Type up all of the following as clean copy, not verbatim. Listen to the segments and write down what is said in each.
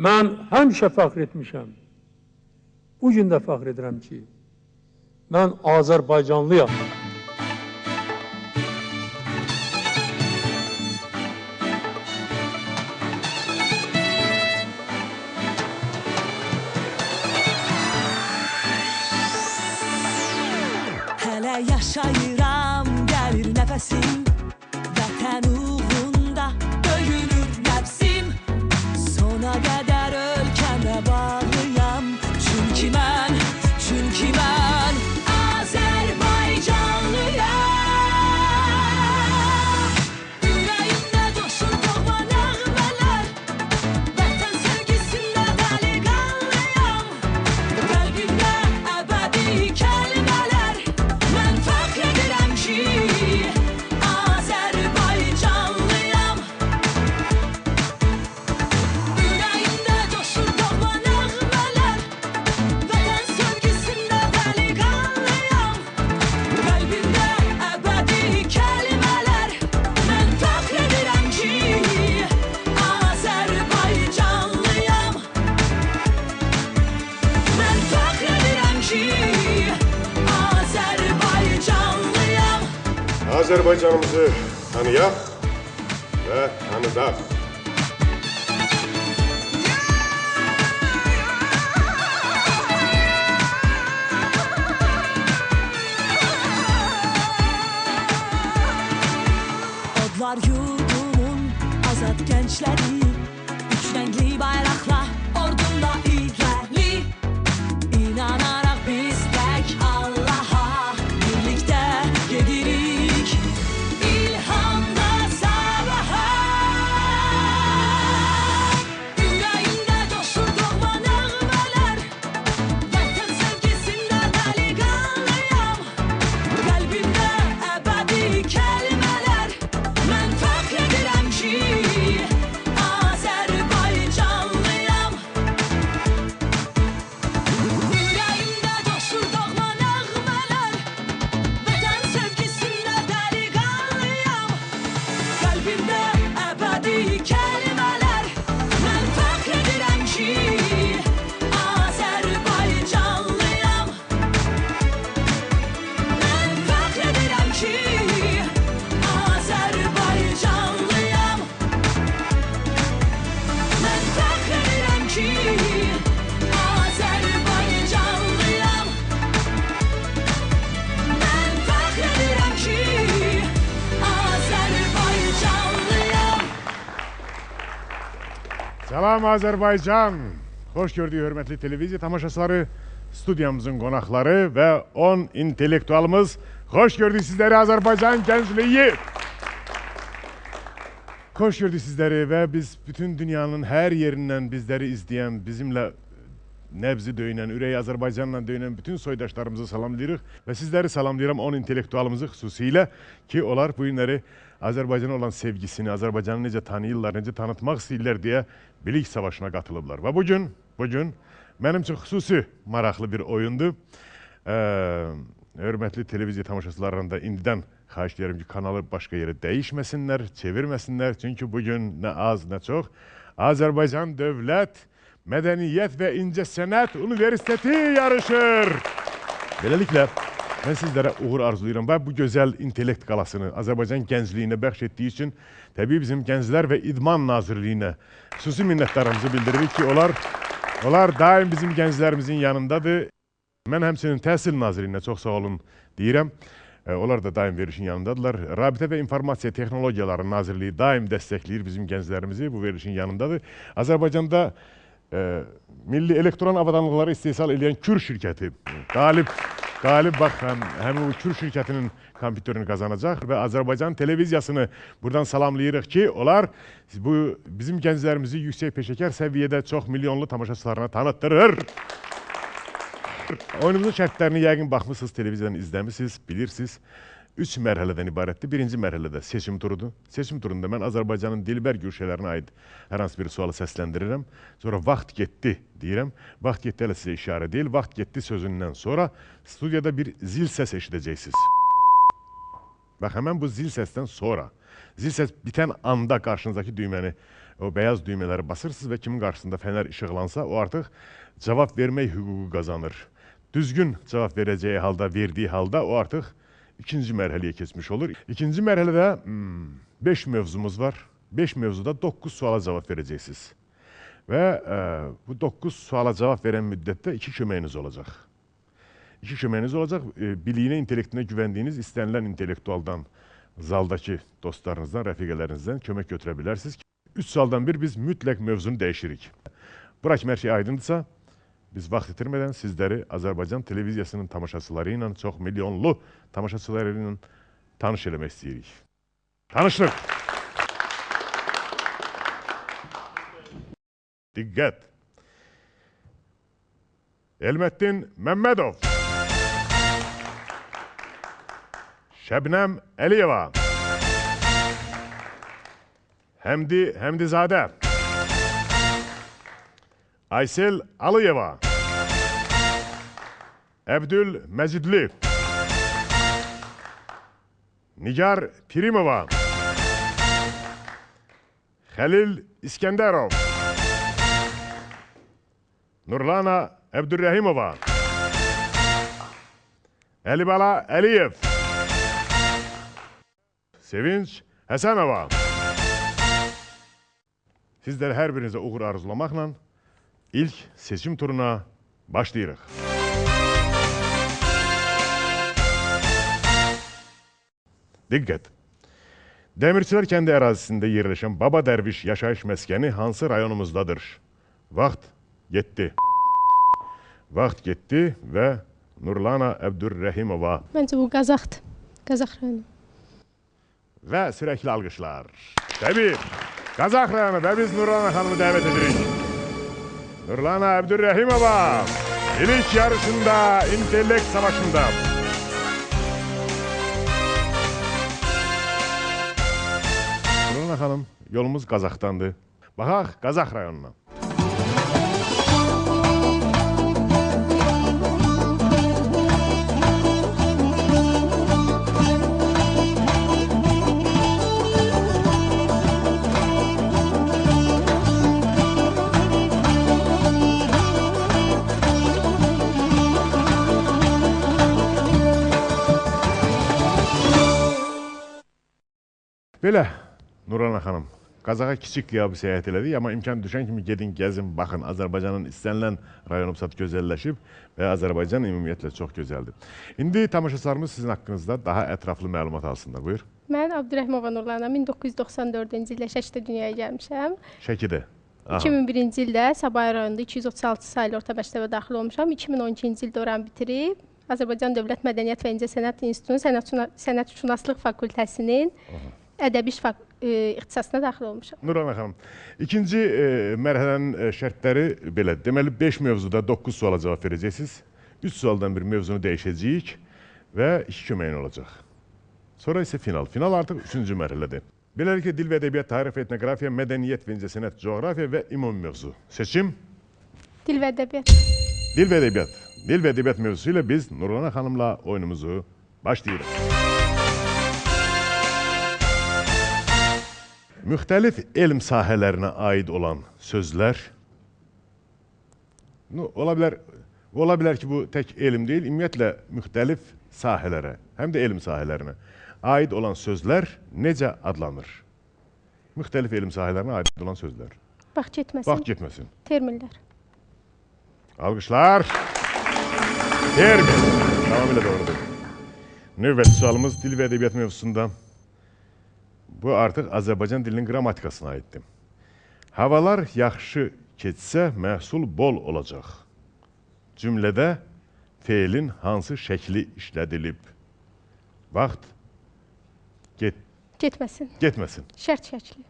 Mən həmişə fəxr etmişəm. Bu gün də fəxr edirəm ki, mən Azərbaycanlıyam. Hələ yaşayıram, gəlir nəfəsim, vətən uğrunda döyünür nəfsim. Sona qədər ölkəmə bağlıyam, çünki mən Azərbaycanlıyam. Ürəyimdə coşur doğma nəğmələr, vətən sevgisində dəliqanlıyam. Qəlbimdə əbədi kəlmələr, mən fəxr edirəm ki, Azərbaycanlıyam. Ürəyimdə coşur doğma nəğmələr, vətən sevgisində dəliqanlıyam. Qəlbimdə əbədi kəlmələr, mən fəxr edirəm ki, Azərbaycanlıyam. Mən fəxr edirəm ki, Azərbaycanlıyam. Azərbaycanımızı tanıyaq və tanıdaq. Odlar yurdumun azad gençleri, üç renkli bayrakla ordumda ileri. İnanaraq biz tək Allaha birlikdə gedirik, ilhamda sabaha. Ürəyimdə coşur doğma nəğmələr, vətən sevgisində dəliqanlıyam. Qəlbimdə əbədi kəlmələr, mən fəxr edirəm ki, Azərbaycanlıyam. Ürəyimdə coşur doğma nəğmələr, vətən sevgisində dəliqanlıyam. Qəlbimdə əbədi kəlmələr, mən fəxr edirəm ki, Azərbaycanlıyam. Mən fəxr edirəm ki, Azərbaycanlıyam. Mən fəxr edirəm ki, Azərbaycanlıyam. Mən fəxr edirəm ki, Azərbaycanlıyam. Salam Azərbaycan! Xoş gördük hörmətli televiziya tamaşaçıları, studiyamızın qonaqları və 10 intellektualımız. Xoş gördük sizləri Azərbaycan gəncliyi! Xoş gördük sizləri və biz bütün dünyanın hər yerindən bizləri izləyən, bizimlə nəbzi döyünən, ürəyi Azərbaycanla döyünən bütün soydaşlarımızı salamlayırıq və sizləri salamlayıram 10 intellektualımızı xüsusilə ki, onlar bu günləri Azərbaycana olan sevgisini, Azərbaycanı necə tanıyırlar, necə tanıtmaq istəyirlər deyə bilik savaşına qatılıblar. Və bugün mənim üçün xüsusi maraqlı bir oyundur. Hörmətli televiziya tamaşaçılarından da indidən xahiş edirəm ki, kanalı başqa yerə dəyişməsinlər, çevirməsinlər. Çünki bugün nə az, nə çox Azərbaycan Dövlət Mədəniyyət və İncəsənət Universiteti yarışır. Beləliklə, mən sizlərə uğur arzulayıram və bu gözəl intellekt qalasını Azərbaycan gəncliyinə bəxş etdiyi üçün təbii bizim Gənclər və İdman Nazirliyinə xüsusi minnətdarlığımızı bildiririk ki, onlar daim bizim gənclərimizin yanındadır. Mən həmçinin Təhsil Nazirliyinə çox sağ olun deyirəm. Onlar da daim verilişin yanındadırlar. Rabitə və İnformasiya Texnologiyaları Nazirliyi daim dəstəkləyir bizim gənclərimizi, bu verilişin yanındadır. Azərbaycanda Milli Elektron Avadanlıqları istehsal edən Kür şirkəti qalib bax, həmin bu Kür şirkətinin kompüterini qazanacaq və Azərbaycan televiziyasını buradan salamlayırıq ki, onlar bu bizim gənclərimizi yüksək peşəkar səviyyədə çox milyonlu tamaşaçılarına tanıtdırır. Oyunumuzun şərtlərini yəqin baxmısınız, televiziyadan izləmisiniz, bilirsiniz. 3 mərhələdən ibarətdir. Birinci mərhələdə seçim turudur. Seçim turunda mən Azərbaycanın dilbər güşələrinə aid hər hansı bir sualı səsləndirirəm. Sonra vaxt getdi deyirəm. Vaxt getdi hələ sizə işarə deyil. Vaxt getdi sözündən sonra studiyada bir zil səs eşidəcəksiniz. Bax, həmən bu zil səsdən sonra, zil səs bitən anda qarşınızdakı düyməni O bəyaz düymələri basırsınız və kimin qarşısında fənər işıqlansa, o artıq cavab vermək hüququ qazanır. Düzgün cavab verəcəyi halda, verdiyi halda o artıq ikinci mərhələyə keçmiş olur. İkinci mərhələdə 5 mövzumuz var. 5 mövzuda 9 suala cavab verəcəksiniz. Və bu 9 suala cavab verən müddətdə 2 köməyiniz olacaq. 2 köməyiniz olacaq. Biliyinə, intellektinə güvəndiyiniz istənilən intellektualdan, zaldakı dostlarınızdan, rəfiqələrinizdən kömək götürə bilərsiniz. 3 sualdan bir biz mütləq mövzunu dəyişirik. Bura kimi hər şey aydındırsa, biz vaxt itirmədən sizləri Azərbaycan televiziyasının tamaşaçıları ilə, çox milyonlu tamaşaçıları ilə tanış eləmək istəyirik. Tanışlıq! Diqqət! Elməddin Məmmədov, Şəbnəm Əliyeva, Həmdi Həmdizadə, Aysel Alıyeva, Əbdül Məcidli, Nigar Pirimova, Xəlil İskəndərov, Nurlana Əbdürrəhimova, Əlibala Əliyev, Sevinç Həsənova. Sizlərə hər birinizə uğur arzulamaqla ilk seçim turuna başlayırıq. Diqqət! Dəmirçilər kəndi ərazisində yerləşən Baba Dərviş yaşayış məskəni hansı rayonumuzdadır? Vaxt getdi. Vaxt getdi və Nurlana Əbdürrəhimova. Məncə bu Qazaxdır. Qazax rayonu. Və sürəkli alqışlar. Təbii, Qazax rayonu və biz Nurlana xanımı dəvət edirik. Nurlana Əbdürrəhimova ilk yarışında, intellekt savaşında. Nurlana xanım, yolumuz Qazaxdandır. Baxaq Qazax rayonuna. Belə, Nurlana xanım, Qazaxa kiçik qiyabi səyahət elədik, amma imkan düşən kimi gedin, gəzin, baxın, Azərbaycanın istənilən rayonu sat gözəlləşib və Azərbaycan ümumiyyətlə çox gözəldir. İndi tamaşaçılarımız sizin haqqınızda daha ətraflı məlumat alsınlar. Buyur. Mən Əbdürrəhimova Nurlana, 1994-cü ildə Şəkidə dünyaya gəlmişəm. Şəkidə. 2001-ci ildə Səbail rayonunda 236 saylı orta məktəbə daxil olmuşam. 2012-ci ildə oranı bitirib Azərbaycan Dövlət Mədəniyyət və İncəsənət İnstitutunun Sənətşünaslıq Fakültəsinin ədəbi ixtisasına daxil olmuşam. Nurlana xanım, ikinci mərhələnin şərtləri belədir. Deməli, 5 mövzuda 9 suala cavab verəcəksiniz. 3 sualdan bir mövzunu dəyişəcəyik və 2 köməyin olacaq. Sonra isə final. Final artıq 3-cü mərhələdir. Beləliklə, dil və ədəbiyyat, tarix və etnoqrafiya, mədəniyyət və incəsənət, coğrafiya və ümumi mövzu. Seçim? Dil və ədəbiyyat. Dil və ədəbiyyat. Dil və ədəbiyyat mövzusu ilə biz Nurlana xanımla oyunumuzu başlayırıq. Müxtəlif elm sahələrinə aid olan sözlər, ola bilər ki, bu tək elm deyil, ümumiyyətlə müxtəlif sahələrə, həm də elm sahələrinə aid olan sözlər necə adlanır? Müxtəlif elm sahələrinə aid olan sözlər. Vaxt getməsin. Vaxt getməsin. Terminlər. Alqışlar. Termin. Tamamilə doğrudur. Növbəti sualımız dil və ədəbiyyat mövzusunda. Bu artıq Azərbaycan dilinin qrammatikasına aiddir. Havalar yaxşı keçsə, məhsul bol olacaq. Cümlədə feilin hansı şəkli işlədilib? Vaxt getməsin. Getməsin. Şərt şəkli.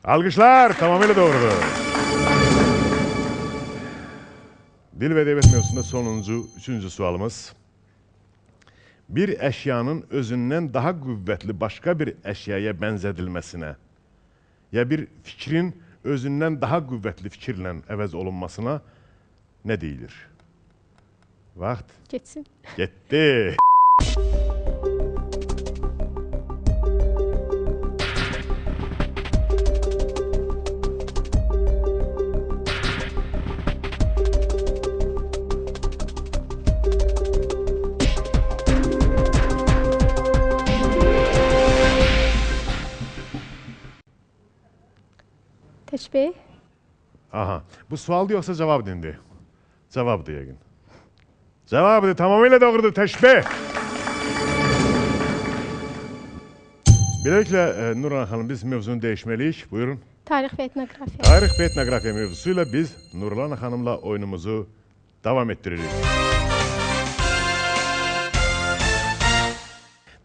Alqışlar, tamamilə doğrudur. Dil və ədəbiyyat mövzusunda sonuncu, üçüncü sualımız. Bir əşyanın özündən daha qüvvətli başqa bir əşyaya bənzədilməsinə, ya bir fikrin özündən daha qüvvətli fikirlə əvəz olunmasına nə deyilir? Vaxt getsin. Getdi. Təşbeh. Aha. Bu sualdır yoxsa cavabdır indi? Cavabdır yəqin. Cavabdır, tamamilə doğrudur. Təşbeh. Beləliklə, Nurlan xanım, biz mövzunu dəyişməliyik. Buyurun. Tarix və etnoqrafiya. Tarix və etnoqrafiya mövzusu ilə biz Nurlan xanımla oyunumuzu davam etdiririk.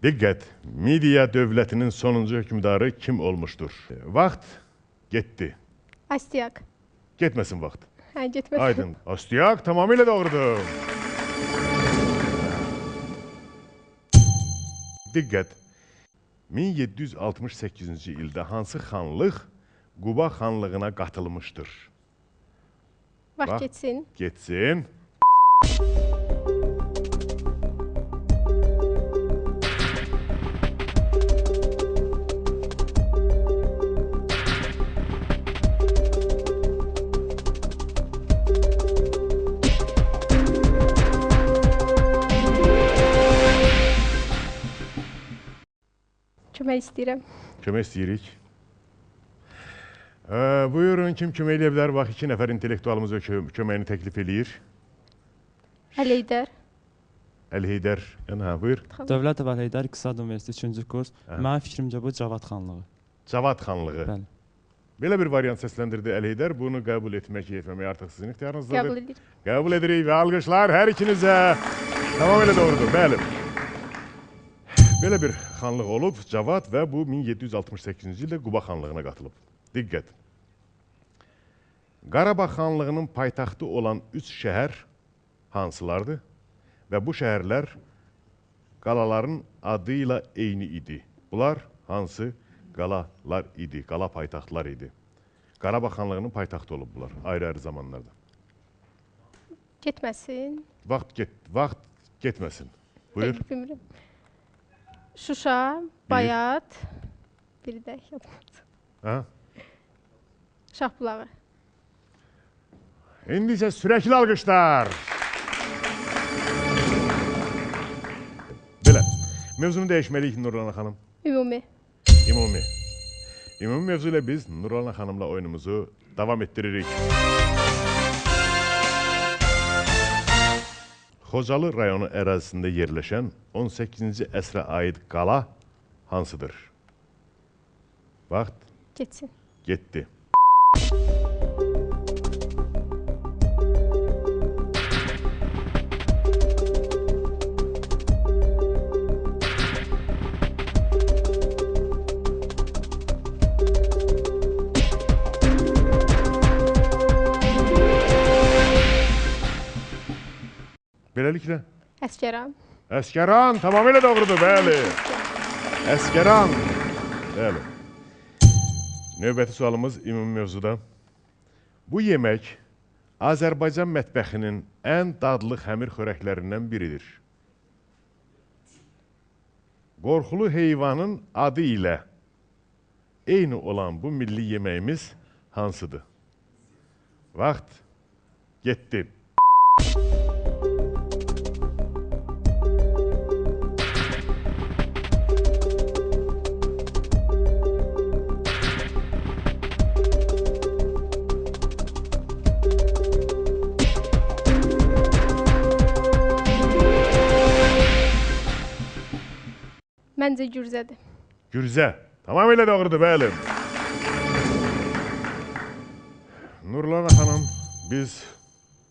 Diqqət! Midiya dövlətinin sonuncu hökmdarı kim olmuşdur? Vaxt getdi. Astiaq. Getməsin vaxt. Hə, getməsin. Aydın. Astiaq tamamilə doğrudur. Diqqət! 1768-ci ildə hansı xanlıq Quba xanlığına qatılmışdır? Vaxt getsin. Getsin. Kömək istəyirəm. Kömək istəyirik. Buyurun, kim kömək eləyə bilər? Bax, 2 nəfər intellektualımız köməyini təklif eləyir. Əli Heydər. Əli Heydər. Yəni, hə, buyur. Dövlətov Əli Heydər İqtisad Universiteti 3-cü kurs. Mənim fikrimcə bu Cavad xanlığı. Cavad xanlığı. Bəli. Belə bir variant səsləndirdi Əli Heydər. Bunu qəbul etmək, etməmək artıq sizin ixtiyarınızdadır. Qəbul edirik. Qəbul edirik və alqışlar hər ikinizə. Tamamilə doğrudur. Bəli. Belə bir xanlıq olub Cavad və bu 1768-ci ildə Quba xanlığına qatılıb. Diqqət! Qarabağ xanlığının paytaxtı olan 3 şəhər hansılardır? Və bu şəhərlər qalaların adı ilə eyni idi. Bunlar hansı qalalar idi, qala paytaxtlar idi? Qarabağ xanlığının paytaxtı olub bunlar ayrı-ayrı zamanlarda. Getməsin. Vaxt getməsin. Buyur. Bilmirəm. Şuşa, Bayat, bir də Hə? Şahbulağı. İndi isə sürəkli alqışlar. Belə, mövzunu dəyişməliyik Nurlan xanım. Ümumi. Ümumi. Ümumi mövzu ilə biz Nurlan xanımla oyunumuzu davam etdiririk. Xocalı rayonu ərazisində yerləşən 18-ci əsrə aid qala hansıdır? Vaxt getsin. Getdi. Beləliklə? Əsgəran. Əsgəran, tamamilə doğrudur, bəli. Əsgəran, bəli. Növbəti sualımız ümumi mövzuda. Bu yemək Azərbaycan mətbəxinin ən dadlı xəmir xörəklərindən biridir. Qorxulu heyvanın adı ilə eyni olan bu milli yeməyimiz hansıdır? Vaxt getdi. Məncə Gürzədir. Gürzə. Tamamilə doğrudur, bəli. Nurlan xanım, biz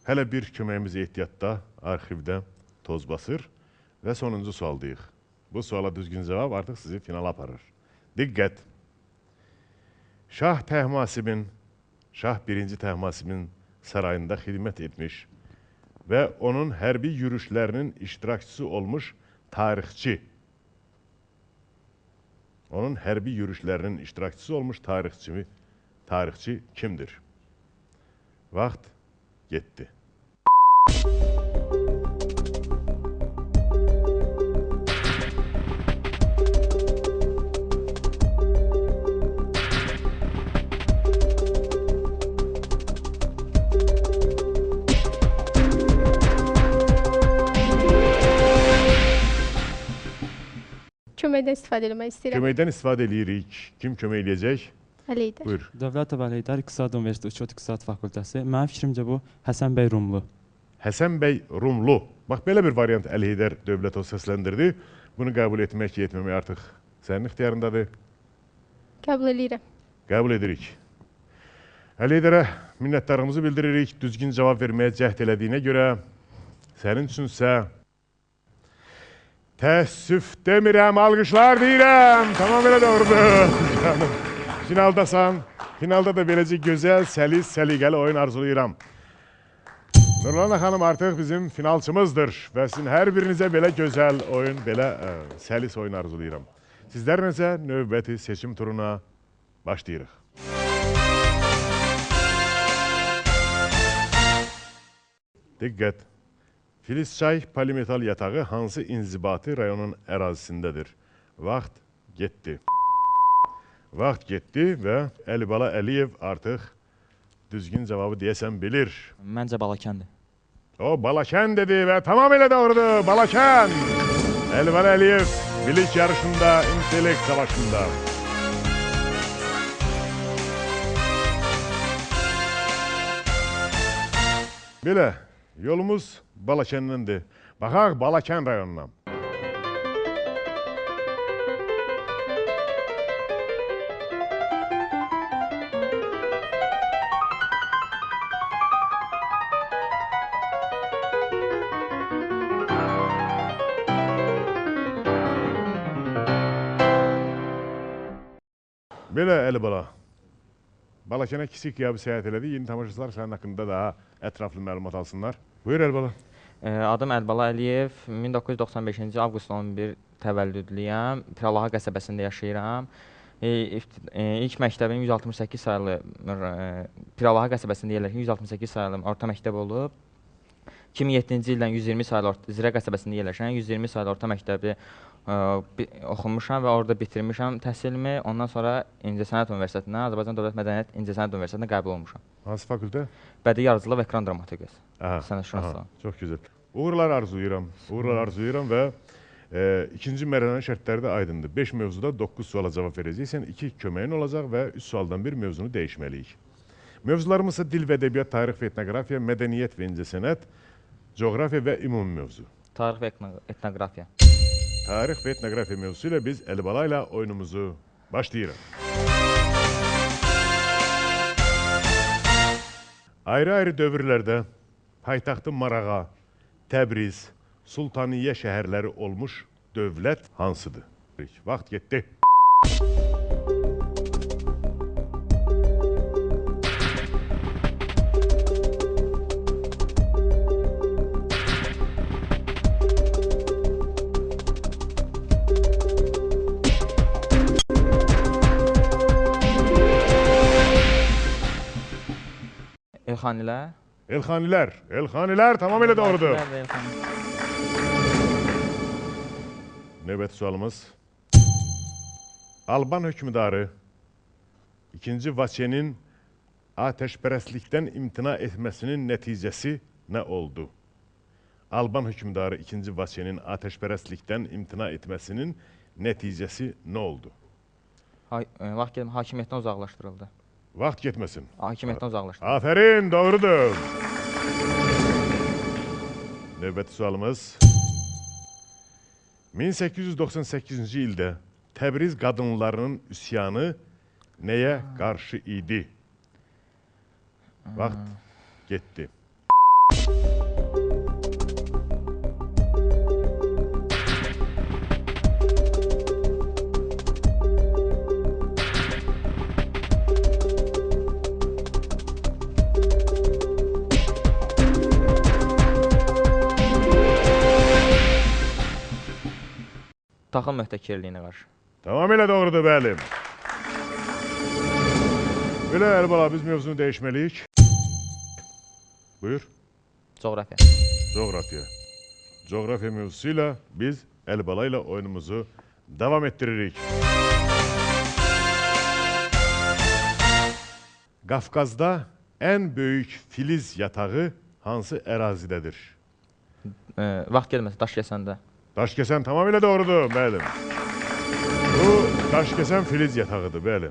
hələ bir köməyimiz ehtiyatda, arxivdə toz basır və sonuncu sualdayıq. Bu suala düzgün cavab artıq sizi finala aparır. Diqqət! Şah Təhmasibin, Şah 1-ci Təhmasibin sarayında xidmət etmiş və onun hərbi yürüşlərinin iştirakçısı olmuş tarixçi. Onun hərbi yürüşlərinin iştirakçısı olmuş tarixçi kimdir? Vaxt getdi. Köməkdən istifadə eləmək istəyirəm. Köməkdən istifadə eləyirik. Kim kömək eləyəcək? Əli Heydər. Buyur. Dövlətov Əli Heydər İqtisad Universiteti Uçot İqtisad Fakültəsi. Mənim fikrimcə bu Həsən bəy Rumlu. Həsən bəy Rumlu. Bax, belə bir variant Əli Heydər Dövlətov səsləndirdi. Bunu qəbul etmək, etməmək artıq sənin ixtiyarındadır. Qəbul eləyirəm. Qəbul edirik. Əli Heydərə minnətdarlığımızı bildiririk. Düzgün cavab verməyə cəhd elədiyinə görə sənin üçünsə təəssüf demirəm, alqışlar deyirəm. Tamamilə doğrudur. Canım. Finaldasan. Finalda da beləcə gözəl, səlis, səliqəli oyun arzulayıram. Nurlana xanım artıq bizim finalçımızdır və sizin hər birinizə belə gözəl oyun, belə səlis oyun arzulayıram. Sizlərlə isə növbəti seçim turuna başlayırıq. Diqqət! Filizçay polimetal yatağı hansı inzibati rayonun ərazisindədir? Vaxt getdi. Vaxt getdi və Əlibala Əliyev artıq düzgün cavabı deyəsən bilir. Məncə Balakəndir. O, Balakən dedi və tamamilə doğrudur. Balakən! Əlibala Əliyev bilik yarışında, intellekt savaşında. Belə, yolumuz Balakəndəndir. Baxaq Balakən rayonuna. Belə Əlibala, Balakənə kiçik qiyabi səyahət elədi. Yeni tamaşaçılar sənin haqqında daha ətraflı məlumat alsınlar. Buyur Əlibala. Adım Əlibala Əliyev, 1995-ci avqust 11 təvəllüdlüyəm. Piralaha qəsəbəsində yaşayıram. İlk məktəbim 168 sayılı Piralaha qəsəbəsində yerləşən 168 sayılı orta məktəb olub. 2007-ci ildən 120 sayılı Zirə qəsəbəsində yerləşən 120 sayılı orta məktəbi oxumuşam və orada bitirmişəm təhsilimi. Ondan sonra İncəsənət Universitetinə, Azərbaycan Dövlət Mədəniyyət İncəsənət Universitetinə qəbul olmuşam. Hansı fakültə? Bədii yaradıcılıq və ekran dramaturgiyası. Sənətşünaslığı. Çox gözəl. Uğurlar arzulayıram. Uğurlar arzulayıram və ikinci mərhələnin şərtləri də aydındır. 5 mövzuda 9 suala cavab verəcəksən, 2 köməyin olacaq və 3 sualdan bir mövzunu dəyişməliyik. Mövzularımız isə dil və ədəbiyyat, tarix və etnoqrafiya, mədəniyyət və incəsənət, coğrafiya və ümumi mövzu. Tarix və etnoqrafiya. Tarix və etnoqrafiya mövzusu ilə biz Əlibala ilə oyunumuzu başlayırıq. Ayrı-ayrı dövrlərdə paytaxtı Marağa, Təbriz, Sultaniyyə şəhərləri olmuş dövlət hansıdır? Vaxt getdi. Elxanilər. Elxanilər. Elxanilər tamamilə doğrudur. Növbəti sualımız. Alban hökmdarı 2. Vaçenin atəşpərəstlikdən imtina etməsinin nəticəsi nə oldu? Alban hökmdarı 2. Vaçenin atəşpərəstlikdən imtina etməsinin nəticəsi nə oldu? Vaxt getmə, hakimiyyətdən uzaqlaşdırıldı. Vaxt getməsin. Hakimiyyətdən uzaqlaşdırıldı. Aferin, doğrudur. Növbəti sualımız. 1898-ci ildə Təbriz qadınlarının üsyanı nəyə qarşı idi? Vaxt getdi. Taxıl möhtəkirliyinə qarşı. Tamamilə doğrudur, bəli. Belə, Əlibala, biz mövzunu dəyişməliyik. Buyur. Coğrafiya. Coğrafiya. Coğrafiya mövzusu ilə biz Əlibala ilə oyunumuzu davam etdiririk. Qafqazda ən böyük filiz yatağı hansı ərazidədir? Vaxt gelməsin, Daşkəsəndə. Daşkəsən tamamilə doğrudur, bəli. Bu, Daşkəsən filiz yatağıdır, bəli.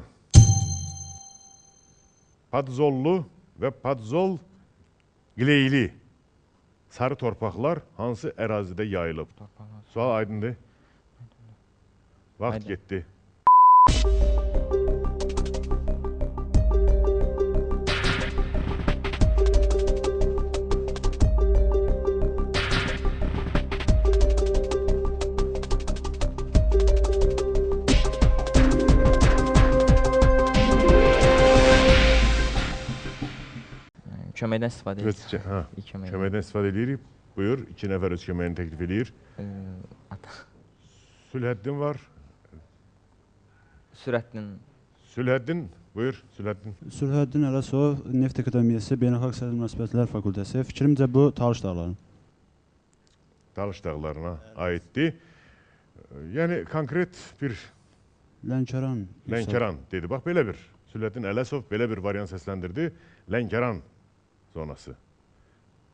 Podzollu və podzol qleyli sarı torpaqlar hansı ərazidə yayılıb? Sual aydındır. Vaxt getdi. Köməkdən istifadə edirik. Köməkdən istifadə edirik. Buyur, 2 nəfər öz köməyini təklif edir. Sülhəddin var. Sürəddin. Sülhəddin, buyur, Sülhəddin. Sülhəddin Ələsov, Neft Akademiyası, Beynəlxalq İqtisadi Münasibətlər Fakültəsi. Fikrimcə bu Talış dağları. Talış dağlarına aiddir. Yəni konkret bir Lənkəran. Lənkəran dedi. Bax belə bir Sülhəddin Ələsov belə bir variant səsləndirdi. Lənkəran zonası.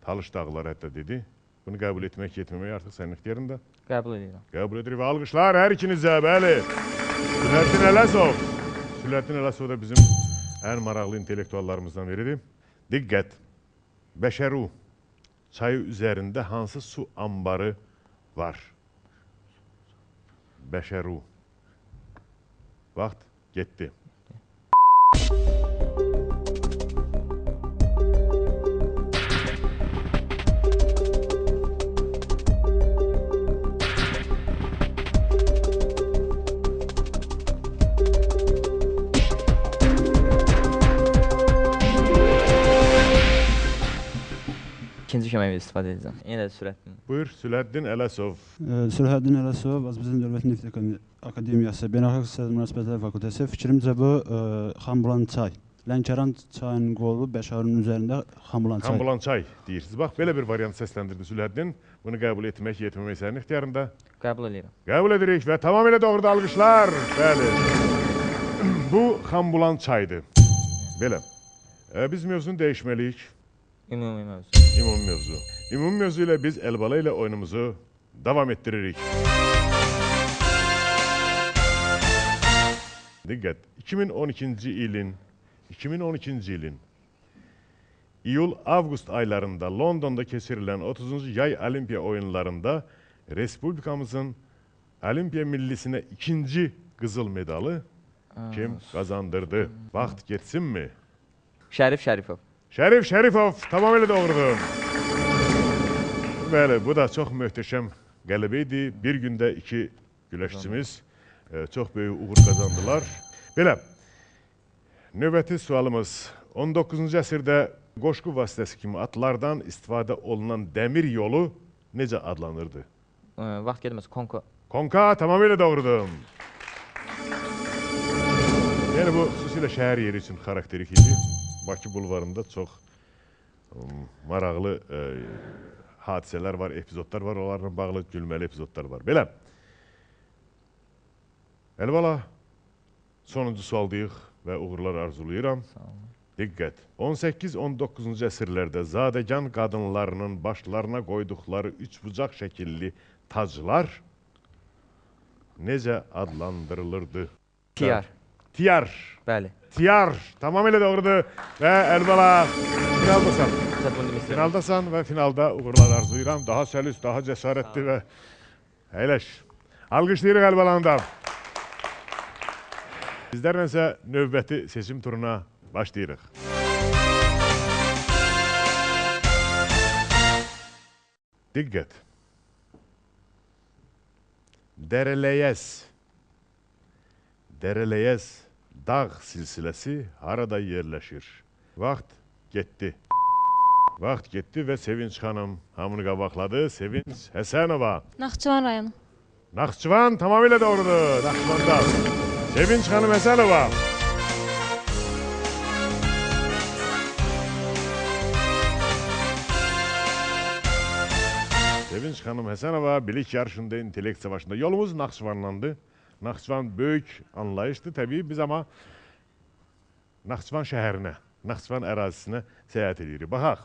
Talış dağları hətta dedi. Bunu qəbul etmək, etməmək artıq sənin ixtiyarında. Qəbul edirəm. Qəbul edirik və alqışlar hər ikinizə, bəli. Sülhəddin Ələsov. Sülhəddin Ələsov da bizim ən maraqlı intellektuallarımızdan biridir. Diqqət! Bəşəru çayı üzərində hansı su anbarı var? Bəşəru. Vaxt getdi. İkinci köməklə istifadə edəcəm. Yenə də Sülhəddin. Buyur, Sülhəddin Ələsov. Sülhəddin Ələsov, Azərbaycan Dövlət Neft Akademiyası, Beynəlxalq İqtisadi Münasibətlər Fakültəsi. Fikrimcə bu Xambulan çay. Lənkəran çayının qolu Bəşarın üzərində Xambulan çay. Xambulan çay deyirsiniz. Bax, belə bir variant səsləndirdi Sülhəddin. Bunu qəbul etmək, etməmək sənin ixtiyarında. Qəbul edirəm. Qəbul edirik və tamamilə doğrudur alqışlar. Bəli. Bu Xambulan çaydır. Belə. Biz mövzunu dəyişməliyik. Ümumi mövzu. Ümumi mövzu. Ümumi mövzu ilə biz Əlbala ilə oyunumuzu davam etdiririk. Diqqət! 2012-ci ilin iyul-avqust aylarında Londonda keçirilən 30-cu Yay Olimpiya oyunlarında Respublikamızın Olimpiya millisinə ikinci qızıl medalı kim qazandırdı? Vaxt getsinmi? Şərif Şərifov. Şərif Şərifov tamamilə doğrudur. Bəli, bu da çox möhtəşəm qələbə idi. Bir gündə iki güləşçimiz çox böyük uğur qazandılar. Belə, növbəti sualımız. 19-cu əsrdə qoşqu vasitəsi kimi atlardan istifadə olunan dəmir yolu necə adlanırdı? Vaxt getməz, konka. Konka tamamilə doğrudur. Yəni bu xüsusilə şəhər yeri üçün xarakterik idi. Bakı bulvarında çox maraqlı hadisələr var, epizodlar var, onlarla bağlı gülməli epizodlar var. Belə, Əlbala, sonuncu sualdayıq və uğurlar arzulayıram. Diqqət! 18-19-cu əsrlərdə zadəgan qadınlarının başlarına qoyduqları üçbucaq şəkilli taclar necə adlandırılırdı? Tiyar. Tiyar. Bəli. Tiyar. Tamamilə doğrudur. Və Əlbala, finaldasan. Finaldasan və finalda uğurlar arzulayıram. Daha səlis, daha cəsarətli və əyləş. Alqışlayırıq Əlbalanı da. Bizlərlə isə növbəti seçim turuna başlayırıq. Diqqət! Dərələyəz. Dərələyəz dağ silsiləsi harada yerləşir? Vaxt getdi. Vaxt getdi və Sevinç xanım hamını qabaqladı. Sevinç Həsənova. Naxçıvan rayonu. Naxçıvan tamamilə doğrudur. Naxçıvanda. Sevinç xanım Həsənova. Sevinç xanım Həsənova bilik yarışında, intellekt savaşında. Yolumuz Naxçıvanlandı. Naxçıvan böyük anlayışdır təbii. Biz amma Naxçıvan şəhərinə, Naxçıvan ərazisinə səyahət edirik. Baxaq.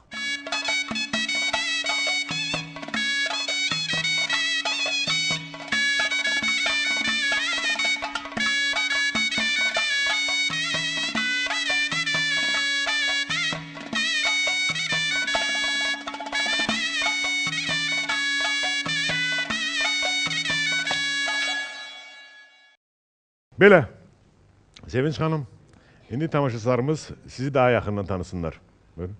Belə, Sevinç xanım, indi tamaşaçılarımız sizi daha yaxından tanısınlar. Buyurun.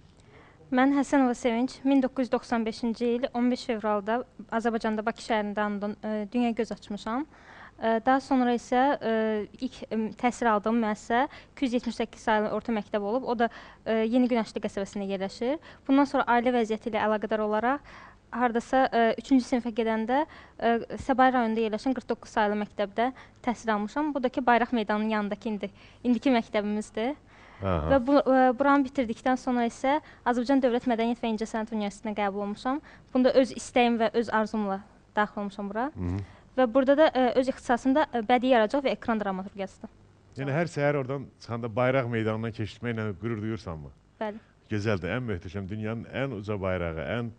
Mən Həsənova Sevinç, 1995-ci il 15 fevralda Azərbaycanda Bakı şəhərində dünya göz açmışam. Daha sonra isə ilk təhsil aldığım müəssisə 278 sayılı orta məktəb olub. O da Yeni Günəşli qəsəbəsində yerləşir. Bundan sonra ailə vəziyyəti ilə əlaqədar olaraq hardasa 3-cü sinifə gedəndə Səbail rayonunda yerləşən 49 sayılı məktəbdə təhsil almışam. Bu da ki, Bayraq Meydanının yanındakı indiki məktəbimizdir. Aha. Və buranı bitirdikdən sonra isə Azərbaycan Dövlət Mədəniyyət və İncəsənət Universitetinə qəbul olmuşam. Bunda öz istəyim və öz arzumla daxil olmuşam bura. Hı -hı. Və burada da öz ixtisasımda bədii yaradıcılıq və ekran dramaturgiyasıdır. Yəni hər səhər oradan çıxanda Bayraq Meydanından keçməklə qürur duyursanmı? Bəli. Gözəldir, ən möhtəşəm, dünyanın ən uca bayrağı, ən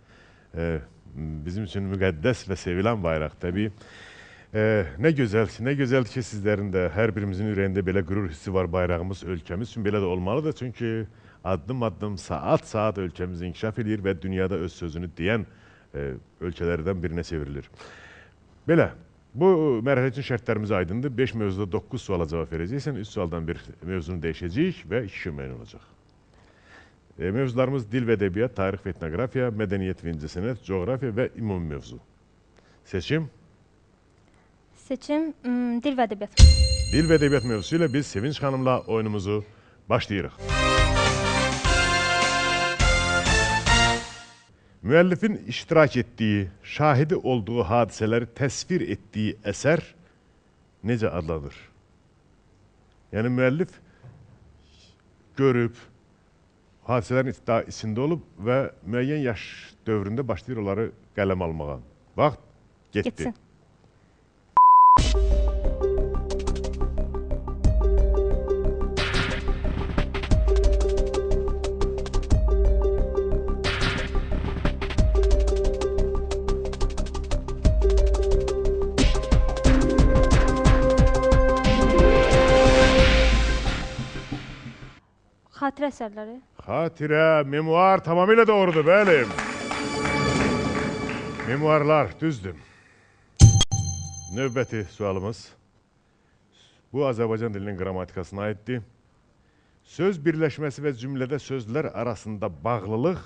bizim üçün müqəddəs və sevilən bayraq təbii. Nə gözəl, nə gözəldir ki, sizlərin də hər birimizin ürəyində belə qürur hissi var bayrağımız, ölkəmiz üçün belə də olmalıdır. Çünki addım-addım, saat-saat ölkəmiz inkişaf edir və dünyada öz sözünü deyən ölkələrdən birinə çevrilir. Belə, bu mərhələ üçün şərtlərimiz aydındır. 5 mövzuda 9 suala cavab verəcəksən, 3 sualdan bir mövzunu dəyişəcəyik və 2 müəyyən olacaq. Mövzularımız dil və ədəbiyyat, tarix və etnoqrafiya, mədəniyyət və incəsənət, coğrafiya və ümumi mövzu. Seçim? Seçim dil və ədəbiyyat. Dil və ədəbiyyat mövzusu ilə biz Sevinç xanımla oyunumuzu başlayırıq. Müəllifin iştirak etdiyi, şahidi olduğu hadisələri təsvir etdiyi əsər necə adlanır? Yəni müəllif görüb, hadisələrin içində olub və müəyyən yaş dövründə başlayır onları qələm almağa. Vaxt getdi. Getsin. Xatirə əsərləri. Xatirə, memuar tamamilə doğrudur, bəli. Memuarlar, düzdür. Növbəti sualımız. Bu, Azərbaycan dilinin qrammatikasına aiddir. Söz birləşməsi və cümlədə sözlər arasında bağlılıq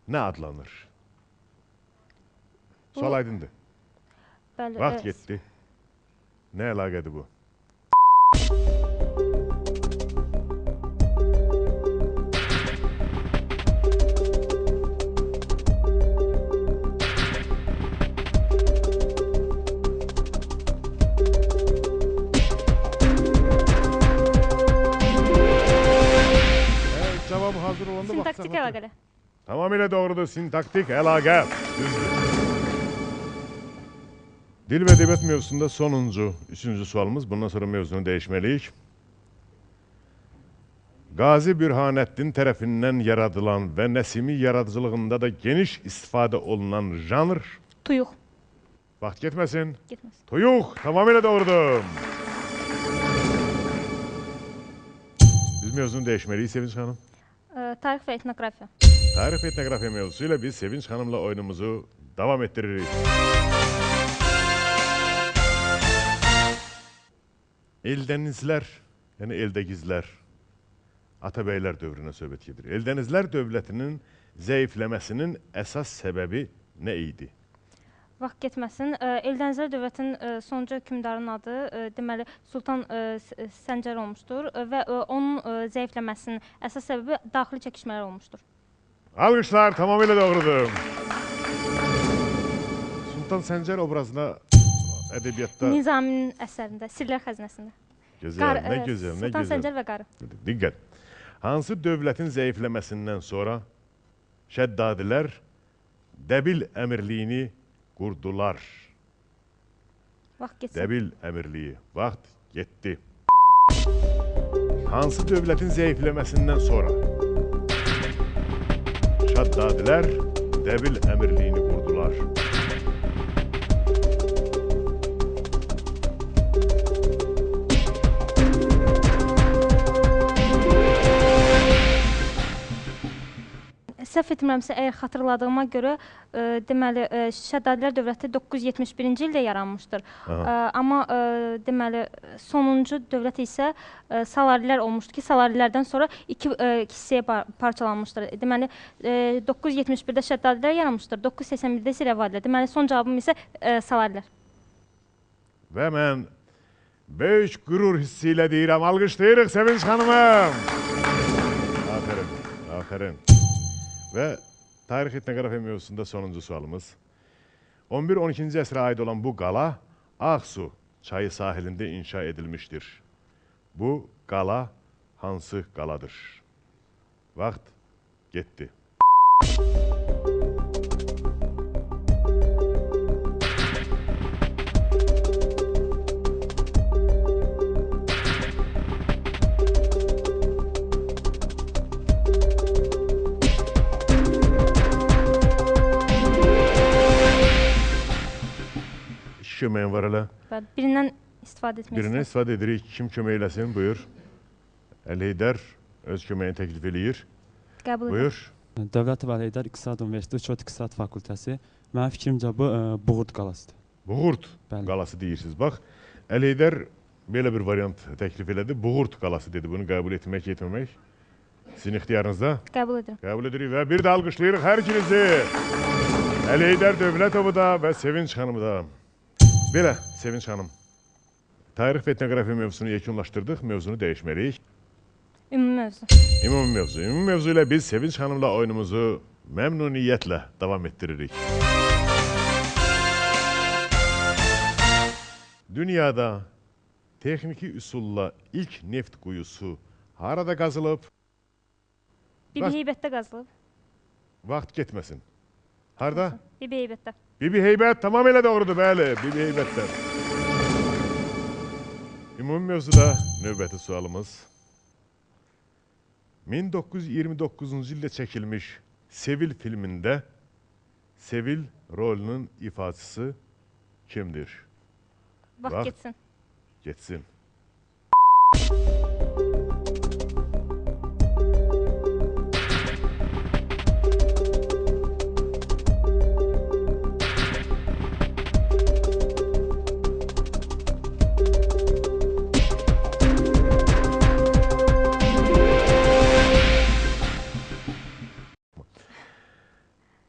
nə adlanır? Sual aydındır. Bəli, vaxt getdi. Nə əlaqədir bu? Hazır olanda sintaktik əlaqələr. Tamamilə doğrudur, sintaktik əlaqə. Düzdür. Dil və ədəbiyyat mövzusunda sonuncu, üçüncü sualımız. Bundan sonra mövzunu dəyişməliyik. Qazi Bürhanəddin tərəfindən yaradılan və Nəsimi yaradıcılığında da geniş istifadə olunan janr? Tuyuq. Vaxt getməsin. Getməsin. Tuyuq, tamamilə doğrudur. Biz mövzunu dəyişməliyik, Sevinç xanım. Tarix və etnoqrafiya. Tarix və etnoqrafiya mövzusu ilə biz Sevinç xanımla oyunumuzu davam etdiririk. Eldənizlər, yəni Eldəgizlər, Atabəylər dövrünə söhbət gedir. Eldənizlər dövlətinin zəifləməsinin əsas səbəbi nə idi? Vaxt getməsin. Eldənizlər dövlətinin sonuncu hökmdarının adı deməli Sultan Səncər olmuşdur və onun zəifləməsinin əsas səbəbi daxili çəkişmələr olmuşdur. Alqışlar tamamilə doğrudur. Sultan Səncər obrazına ədəbiyyatda... Nizaminin əsərində, Sirlər Xəzinəsində. Gözəl, nə gözəl, nə gözəl. Sultan Səncər və qarı. Diqqət. Hansı dövlətin zəifləməsindən sonra Şəddadilər Dəbil əmirliyini qurdular? Vaxt getsin. Dəbil əmirliyi. Vaxt getdi. Hansı dövlətin zəifləməsindən sonra Şəddadilər Dəbil əmirliyini qurdular? Səhv etmirəmsə, əgər xatırladığıma görə, deməli, Şəddadilər dövləti 971-ci ildə yaranmışdır. Amma deməli, sonuncu dövlət isə Salarilər olmuşdur ki, Salarilərdən sonra iki hissəyə parçalanmışdır. Deməli, 971-də Şəddadilər yaranmışdır, 981-də isə Rəvadilər. Deməli, son cavabım isə Salarilər. Və mən böyük qürur hissi ilə deyirəm, alqışlayırıq Sevinç xanımım. Aferin, aferin. Və tarix etnoqrafiya mövzusunda sonuncu sualımız. 11-12-ci əsrə aid olan bu qala Ağsu çayı sahilində inşa edilmişdir. Bu qala hansı qaladır? Vaxt getdi. Köməyin var hələ. Bəli, birindən istifadə etmək istəyirəm. Birindən istifadə edirik. Kim kömək eləsin? Buyur. Əli Heydər öz köməyini təklif eləyir. Qəbul edirəm. Buyur. Dövlətov Əli Heydər İqtisad Universiteti Uçot İqtisad Fakültəsi. Mənim fikrimcə bu Buğurd qalasıdır. Buğurd qalası deyirsiniz. Bax, Əli Heydər belə bir variant təklif elədi. Buğurd qalası dedi. Bunu qəbul etmək, etməmək sizin ixtiyarınızda. Qəbul edirəm. Qəbul edirik və bir də alqışlayırıq hər ikinizi. Əli Heydər Dövlətovu da və Sevinç xanımı da. Belə, Sevinç xanım, tarix və etnoqrafiya mövzusunu yekunlaşdırdıq, mövzunu dəyişməliyik. Ümumi mövzu. Ümumi mövzu. Ümumi mövzu ilə biz Sevinç xanımla oyunumuzu məmnuniyyətlə davam etdiririk. Dünyada texniki üsulla ilk neft quyusu harada qazılıb? Bibi Heybətdə qazılıb. Vaxt getməsin. Harada? Bibi Heybətdə. Bibi Heybət tamamilə doğrudur, bəli, Bibi Heybətdə. Ümumi mövzuda növbəti sualımız. 1929-cu ildə çəkilmiş Sevil filmində Sevil rolunun ifaçısı kimdir? Vaxt getsin. Getsin.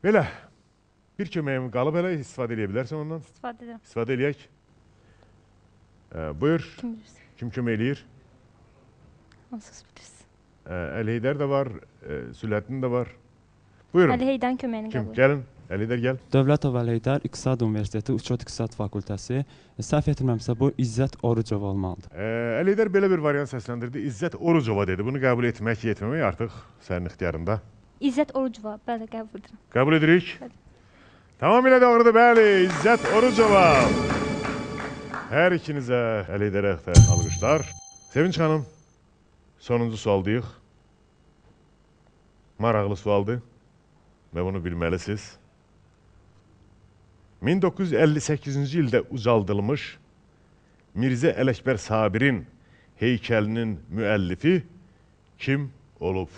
Belə, bir köməyim qalıb hələ, istifadə eləyə bilərsən ondan? İstifadə edirəm. İstifadə eləyək. Buyur. Kim bilirsin? Kim kömək eləyir? Onsuz bilirsin. Əli Heydər də var, Sülhəddin də var. Buyurun. Əli Heydərin köməyini qəbul edirəm. Gəlin, Əli Heydər gəl. Dövlətov Əli Heydər İqtisad Universiteti Uçot İqtisad Fakültəsi. Səhv etmirəmsə bu İzzət Orucova olmalıdır. Əli Heydər belə bir variant səsləndirdi. İzzət Orucova dedi. Bunu qəbul etmək, etməmək artıq sənin ixtiyarında. İzzət Orucova, bəli, qəbul edirəm. Qəbul edirik. Bəli. Tamamilə doğrudur, bəli, İzzət Orucova. Hər ikinizə Əli Heydərə alqışlar. Sevinç xanım, sonuncu sualdayıq. Maraqlı sualdır və bunu bilməlisiniz. 1958-ci ildə ucaldılmış Mirzə Ələkbər Sabirin heykəlinin müəllifi kim olub?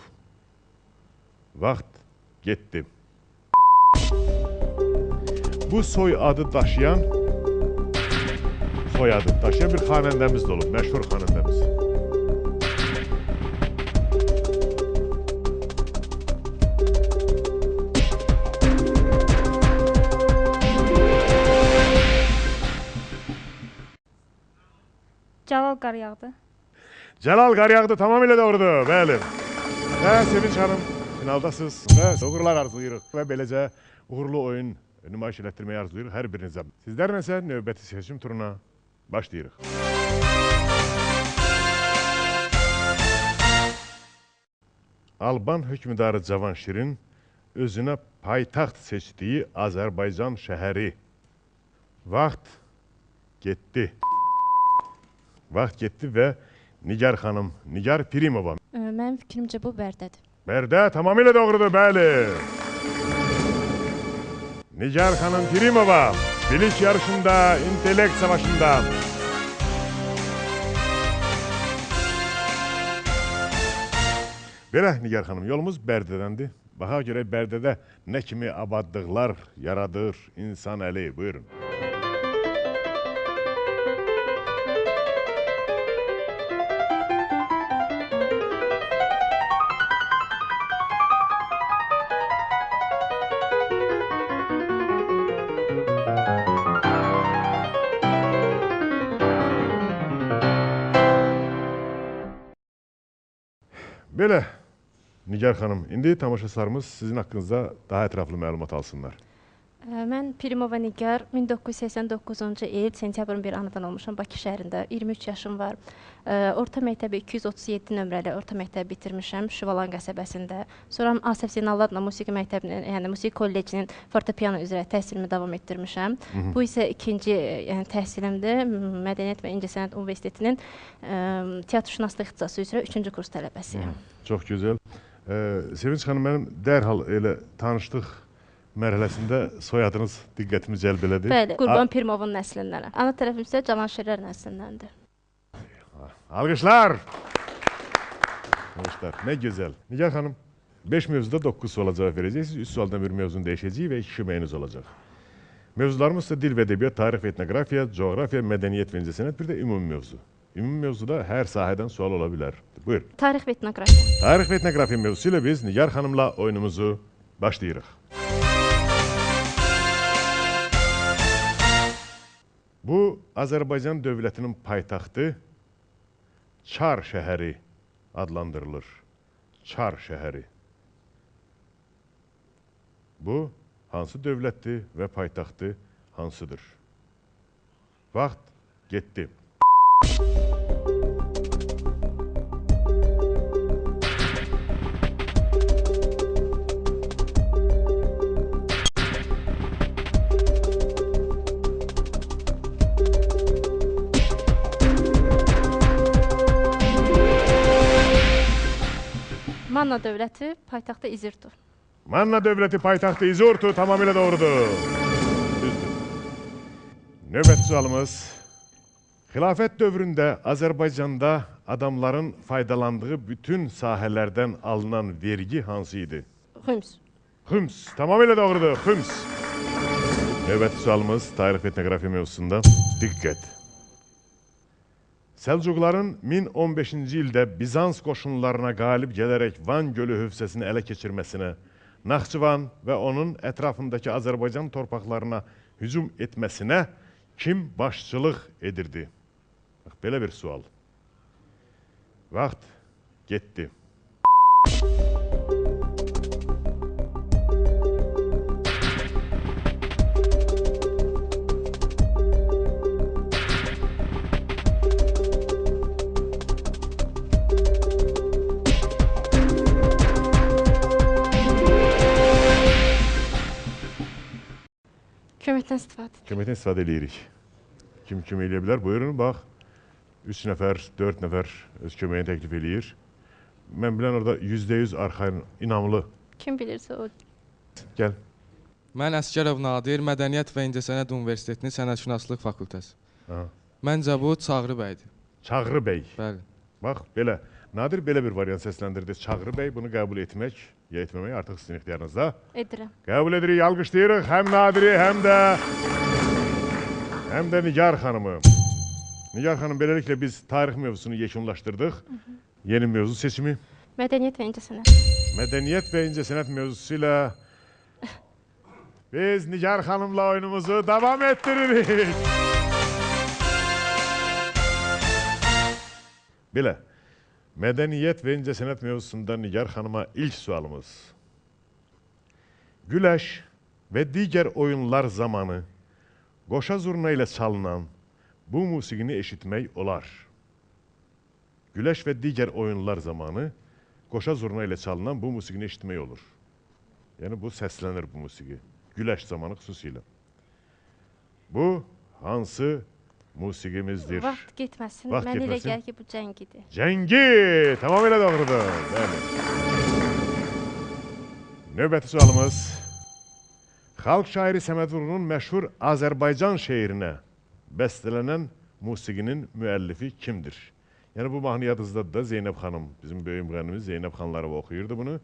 Vaxt getdi. Bu soy adı daşıyan bir xanəndəmiz də olub, məşhur xanəndəmiz. Cəlal Qaryağdı. Cəlal Qaryağdı tamamilə doğrudur, bəli. Və Sevinç xanım, finaldasınız və uğurlar arzulayırıq və beləcə uğurlu oyun nümayiş elətdirməyi arzulayırıq hər birinizə. Sizlərlə isə növbəti seçim turuna başlayırıq. Alban hökmdarı Cavanşirin özünə paytaxt seçdiyi Azərbaycan şəhəri. Vaxt getdi. Vaxt getdi və Nigar xanım, Nigar Pirimova. Mənim fikrimcə bu Bərdədir. Bərdə tamamilə doğrudur, bəli. Nigar xanım Pirimova, bilik yarışında, intellekt savaşında. Belə, Nigar xanım, yolumuz Bərdədəndir. Baxaq görək Bərdədə nə kimi abadlıqlar yaradır insan əli. Buyurun. Belə, Nigar xanım, indi tamaşaçılarımız sizin haqqınızda daha ətraflı məlumat alsınlar. Mən Pirimova Nigar, 1989-cu il sentyabrın 1 anadan olmuşam Bakı şəhərində. 23 yaşım var. Orta məktəbi 237 nömrəli orta məktəbi bitirmişəm Şuvalan qəsəbəsində. Sonra Asəf Zeynalov adına musiqi məktəbinin, yəni musiqi kollecinin fortepiano üzrə təhsilimi davam etdirmişəm. Bu isə ikinci, yəni təhsilimdir. Mədəniyyət və İncəsənət Universitetinin teatrşünaslıq ixtisası üzrə 3-cü kurs tələbəsiyəm. Çox gözəl. Sevinç xanım, mənim dərhal elə tanışlıq mərhələsində soyadınız diqqətimi cəlb elədi. Bəli, Qurban Pirimovun nəslindənəm. Ana tərəfim isə Cavanşirlər nəslindəndir. Alqışlar! Alqışlar, nə gözəl. Nigar xanım, 5 mövzuda 9 suala cavab verəcəksiniz. 3 sualdan bir mövzunu dəyişəcəyik və 2 köməyiniz olacaq. Mövzularımız isə dil və ədəbiyyat, tarix və etnoqrafiya, coğrafiya, mədəniyyət və incəsənət, bir də ümumi mövzu. Ümumi mövzuda hər sahədən sual ola bilər. Buyur. Tarix və etnoqrafiya. Tarix və etnoqrafiya mövzusu ilə biz Nigar xanımla oyunumuzu başlayırıq. Bu, Azərbaycan dövlətinin paytaxtı Çar şəhəri adlandırılır. Çar şəhəri. Bu, hansı dövlətdir və paytaxtı hansıdır? Vaxt getdi. Manna dövləti paytaxtı İzirtu. Manna dövləti paytaxtı İzirtu tamamilə doğrudur. Düzdür. Növbəti sualımız. Xilafət dövründə Azərbaycanda adamların faydalandığı bütün sahələrdən alınan vergi hansı idi? Xüms. Xüms. Tamamilə doğrudur. Xüms. Növbəti sualımız tarix və etnoqrafiya mövzusunda. Diqqət. Səlcuqların 1015-ci ildə Bizans qoşunlarına qalib gələrək Van gölü hövzəsini ələ keçirməsinə, Naxçıvan və onun ətrafındakı Azərbaycan torpaqlarına hücum etməsinə kim başçılıq edirdi? Bax, belə bir sual. Vaxt getdi. Köməkdən istifadə. Köməkdən istifadə eləyirik. Kim kömək eləyə bilər? Buyurun, bax. 3 nəfər, 4 nəfər öz köməyini təklif eləyir. Mən bilən orada %100 arxayın, inamlı. Kim bilirsə o. Gəl. Mən Əsgərov Nadir, Mədəniyyət və İncəsənət Universitetinin Sənətşünaslıq Fakültəsi. Aha. Məncə bu Çağrı bəydir. Çağrı bəy. Bəli. Bax, belə. Nadir belə bir variant səsləndirdi. Çağrı bəy, bunu qəbul etmək ya etməmək artıq sizin ixtiyarınızda. Edirəm. Qəbul edirik, alqışlayırıq həm Nadiri, həm də Nigar xanımı. Nigar xanım, beləliklə biz tarix mövzusunu yekunlaşdırdıq. Yeni mövzu seçimi. Mədəniyyət və incəsənət. Mədəniyyət və incəsənət mövzusu ilə biz Nigar xanımla oyunumuzu davam etdiririk. Belə, mədəniyyət və incəsənət mövzusunda Nigar xanıma ilk sualımız. Güləş və digər oyunlar zamanı qoşa zurna ilə çalınan bu musiqini eşitmək olar. Güləş və digər oyunlar zamanı qoşa zurna ilə çalınan bu musiqini eşitmək olur. Yəni bu səslənir bu musiqi. Güləş zamanı xüsusilə. Bu hansı musiqimizdir? Vaxt getməsin. Vaxt Mənə elə getməsin. gəlir ki, bu cəngidir. Cəngi! Tamamilə doğrudur. Bəli. Növbəti sualımız. Xalq şairi Səməd Vurğunun məşhur Azərbaycan şeirinə bəstələnən musiqinin müəllifi kimdir? Yəni bu mahnı yadınızdadır da Zeynəb xanım, bizim böyük müğənnimiz Zeynəb Xanlarova oxuyurdu bunu.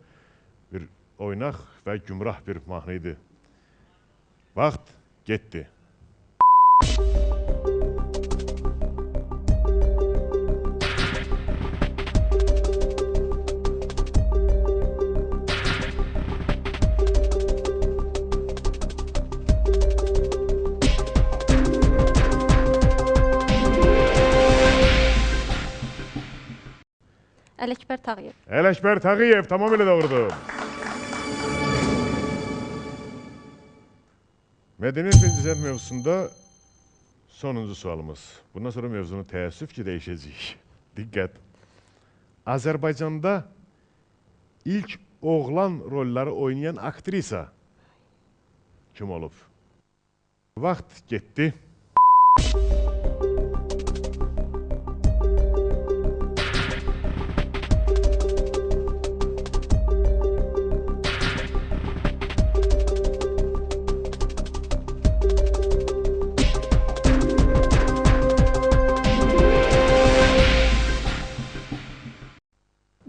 Bir oynaq və gümrah bir mahnı idi. Vaxt getdi. Ələkbər Tağıyev. Ələkbər Tağıyev tamamilə doğrudur. Mədəniyyət və incəsənət mövzusunda sonuncu sualımız. Bundan sonra mövzunu təəssüf ki, dəyişəcəyik. Diqqət. Azərbaycanda ilk oğlan rolları oynayan aktrisa kim olub? Vaxt getdi.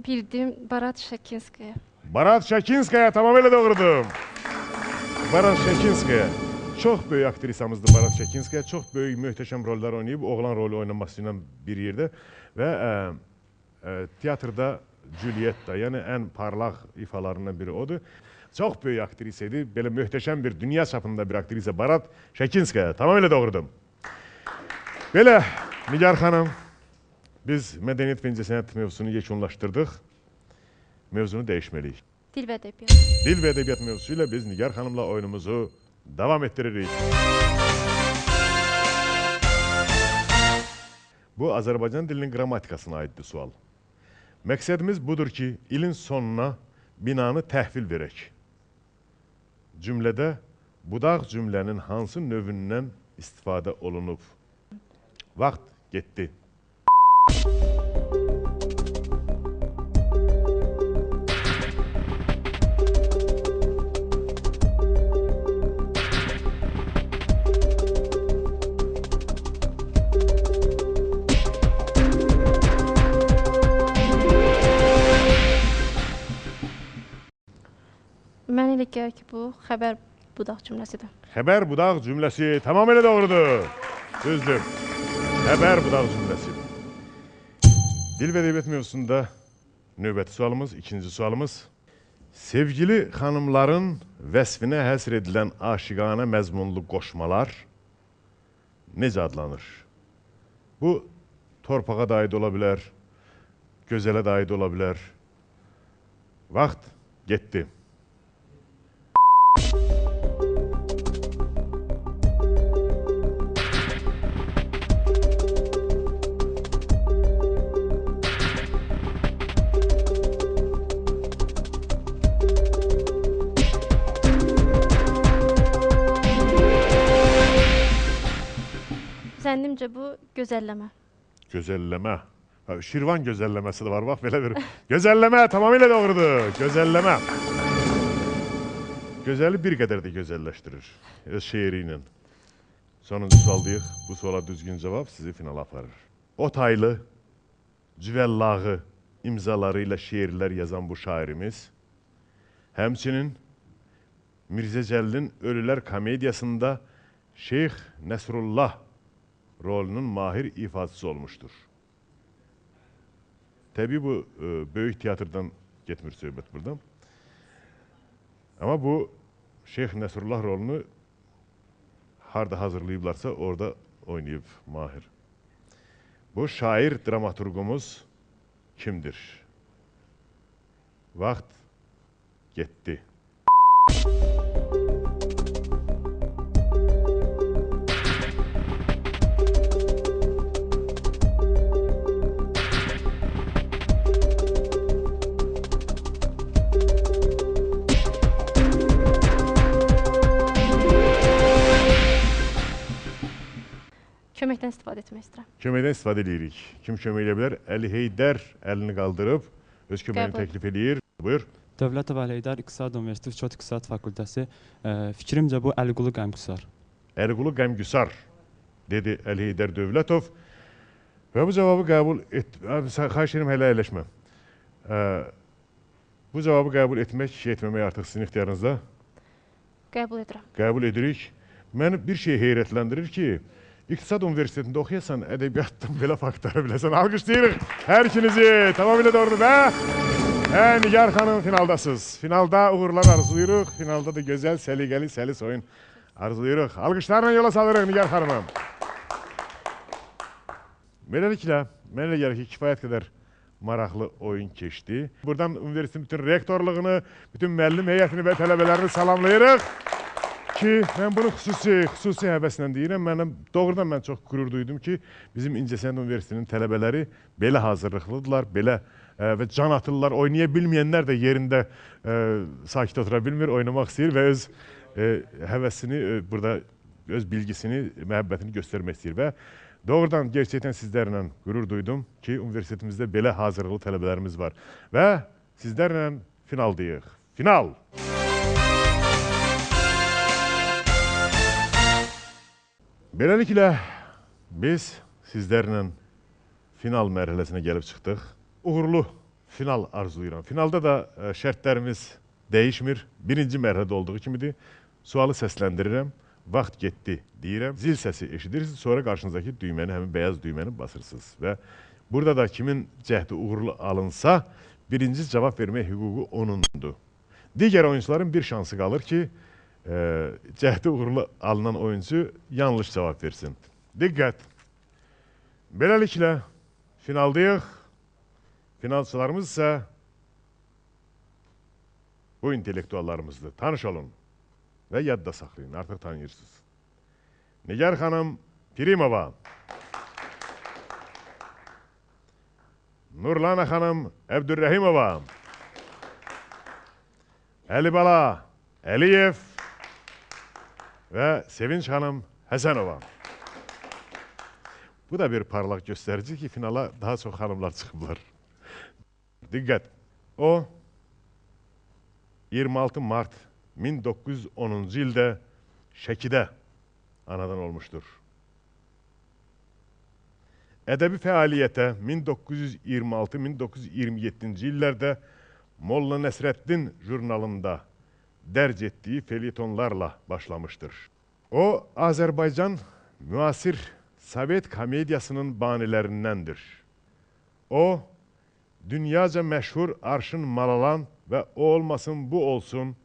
Bildim, Barat Şakinskaya. Barat Şakinskaya tamamilə doğrudur. Barat Şakinskaya. Çox böyük aktrisamızdır Barat Şakinskaya. Çox böyük, möhtəşəm rollar oynayıb, oğlan rolu oynaması ilə bir yerdə və teatrda Julietta, yəni ən parlaq ifalarından biri odur. Çox böyük aktrisa idi. Belə möhtəşəm bir dünya çapında bir aktrisa Barat Şakinskaya. Tamamilə doğrudur. Belə, Nigar xanım, biz mədəniyyət və incəsənət mövzusunu yekunlaşdırdıq. Mövzunu dəyişməliyik. Dil və ədəbiyyat. Dil və ədəbiyyat mövzusu ilə biz Nigar xanımla oyunumuzu davam etdiririk. Bu, Azərbaycan dilinin qrammatikasına aiddir sual. Məqsədimiz budur ki, ilin sonuna binanı təhvil verək. Cümlədə budaq cümlənin hansı növündən istifadə olunub? Vaxt getdi. Mən elə gəlir ki, bu xəbər budaq cümləsidir. Xəbər budaq cümləsi tamamilə doğrudur. Düzdür. Xəbər budaq cümləsi. Dil və ədəbiyyat mövzusunda növbəti sualımız, ikinci sualımız. Sevgili xanımların vəsfinə həsr edilən aşiqanə məzmunlu qoşmalar necə adlanır? Bu, torpağa da aid ola bilər, gözələ də aid ola bilər. Vaxt getdi. Zənnimcə bu gözəlləmə. Gözəlləmə. Şirvan gözəlləməsi də var. Bax, belə bir gözəlləmə tamamilə doğrudur. Gözəlləmə. Gözəli bir qədər də gözəlləşdirir öz şeiri ilə. Sonuncu sualdayıq. Bu suala düzgün cavab sizi finala aparır. Otaylı, Cüvəllağı imzaları ilə şeirlər yazan bu şairimiz, həmçinin Mirzə Cəlilin Ölülər komediyasında Şeyx Nəsrullah rolunun mahir ifaçısı olmuşdur. Təbii bu böyük teatrdan getmir söhbət burada. Amma bu Şeyx Nəsrullah rolunu harda hazırlayıblarsa orada oynayıb mahir. Bu şair dramaturqumuz kimdir? Vaxt getdi. Köməkdən istifadə etmək istəyirəm. Köməkdən istifadə edirik. Kim kömək edə bilər? Əli Heydər əlini qaldırıb öz köməyini təklif eləyir. Buyur. Dövlətov Əli Heydər İqtisad Universiteti Şot İqtisad Fakültəsi. Fikrimcə bu Əliqulu Qəmgüsar. Əliqulu Qəmgüsar dedi Əli Heydər Dövlətov. Və bu cavabı qəbul et. Xahiş edirəm hələ əyləşmə. Bu cavabı qəbul etmək, etməmək artıq sizin ixtiyarınızda. Qəbul edirəm. Qəbul edirik. Məni bir şey heyrətləndirir ki, İqtisad Universitetində oxuyasan, ədəbiyyatdan belə faktları biləsən. Alqışlayırıq hər ikinizi. Tamamilə doğrudur və Nigar xanım finaldasınız. Finalda uğurlar arzulayırıq. Finalda da gözəl, səliqəli, səlis oyun arzulayırıq. Alqışlarla yola salırıq Nigar xanımı. Beləliklə, mənə elə gəlir ki, kifayət qədər maraqlı oyun keçdi. Buradan universitetin bütün rektorluğunu, bütün müəllim heyətini və tələbələrini salamlayırıq. Ki, mən bunu xüsusi həvəslə deyirəm. Mənəm, doğrudan mən çox qürur duydum ki, bizim İncəsənət Universitetinin tələbələri belə hazırlıqlıdırlar, belə və can atırlar. Oynaya bilməyənlər də yerində sakit otura bilmir, oynamaq istəyir və öz həvəsini, burada öz bilgisini, məhəbbətini göstərmək istəyir. Və doğrudan gerçəkdən sizlərlə qürur duydum ki, universitetimizdə belə hazırlıqlı tələbələrimiz var. Və sizlərlə finaldayıq. Final! Beləliklə, biz sizlərlə final mərhələsinə gəlib çıxdıq. Uğurlu final arzulayıram. Finalda da şərtlərimiz dəyişmir. Birinci mərhələdə olduğu kimidir. Sualı səsləndirirəm. Vaxt getdi deyirəm. Zil səsi eşidirsiniz. Sonra qarşınızdakı düyməni, həmin bəyaz düyməni basırsınız. Və burada da kimin cəhdi uğurlu alınsa, birinci cavab vermək hüququ onundur. Digər oyuncuların bir şansı qalır ki, cəhdi uğurlu alınan oyuncu yanlış cavab versin. Diqqət! Beləliklə, finaldayıq. Finalçılarımız isə bu intellektuallarımızdır. Tanış olun və yadda saxlayın, artıq tanıyırsınız. Nigar xanım Pirimova, Nurlana xanım Əbdürrəhimova, Əlibala Əliyev və Sevinç xanım Həsənova. Bu da bir parlaq göstərici ki, finala daha çox xanımlar çıxıblar. Diqqət! O, 26 mart 1910-cu ildə Şəkidə anadan olmuşdur. Ədəbi fəaliyyətə 1926-1927-ci illərdə Molla Nəsrəddin jurnalında dərc etdiyi felyetonlarla başlamışdır. O, Azərbaycan müasir Sovet komediyasının banilərindəndir. O, dünyaca məşhur Arşın Malalan və O Olmasın Bu Olsun,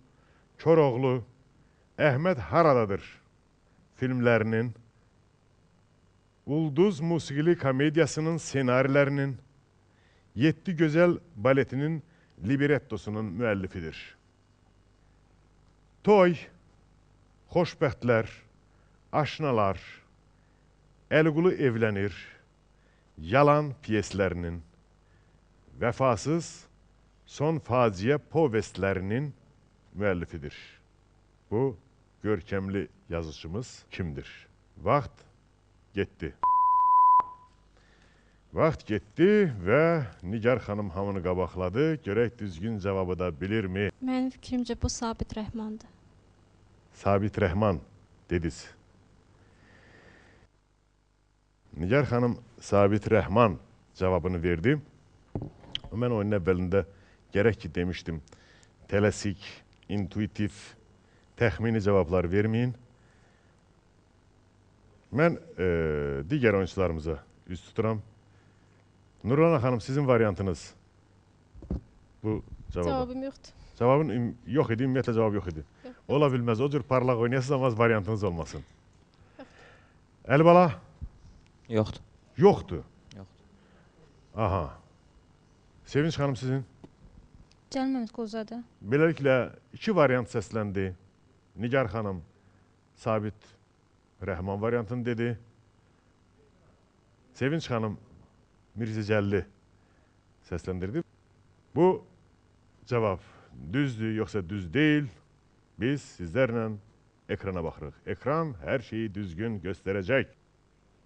Koroğlu, Əhməd Haradadır filmlərinin, Ulduz musiqili komediyasının senarilərinin, Yeddi Gözəl baletinin librettosunun müəllifidir. Toy, Xoşbəxtlər, Aşnalar, Əliqulu evlənir, Yalan piyeslərinin, Vəfasız, Son faciə povestlərinin müəllifidir. Bu görkəmli yazıçımız kimdir? Vaxt getdi. Vaxt getdi və Nigar xanım hamını qabaqladı. Görək düzgün cavabı da bilirmi? Mənim fikrimcə bu Sabit Rəhmandır. Sabit Rəhman dediniz. Nigar xanım Sabit Rəhman cavabını verdi. Mən oyunun əvvəlində gərək ki demişdim, tələsik, intuitiv, təxmini cavablar verməyin. Mən digər oyunçularımıza üz tuturam. Nurlana xanım, sizin variantınız bu cavaba. Cavabım yoxdur. Cavabın yox idi, ümumiyyətlə cavab yox idi. Yox. Ola bilməz, o cür parlaq oynayasınız, amma variantınız olmasın. Əlibala? Yoxdur. Yoxdur? Yoxdur. Aha. Sevinç xanım sizin? Cəlil Məmmədquluzadə. Beləliklə, iki variant səsləndi. Nigar xanım Sabit Rəhman variantını dedi. Sevinç xanım Mirzə Cəlili səsləndirdi. Bu cavab düzdür, yoxsa düz deyil. Biz sizlərlə ekrana baxırıq. Ekran hər şeyi düzgün göstərəcək.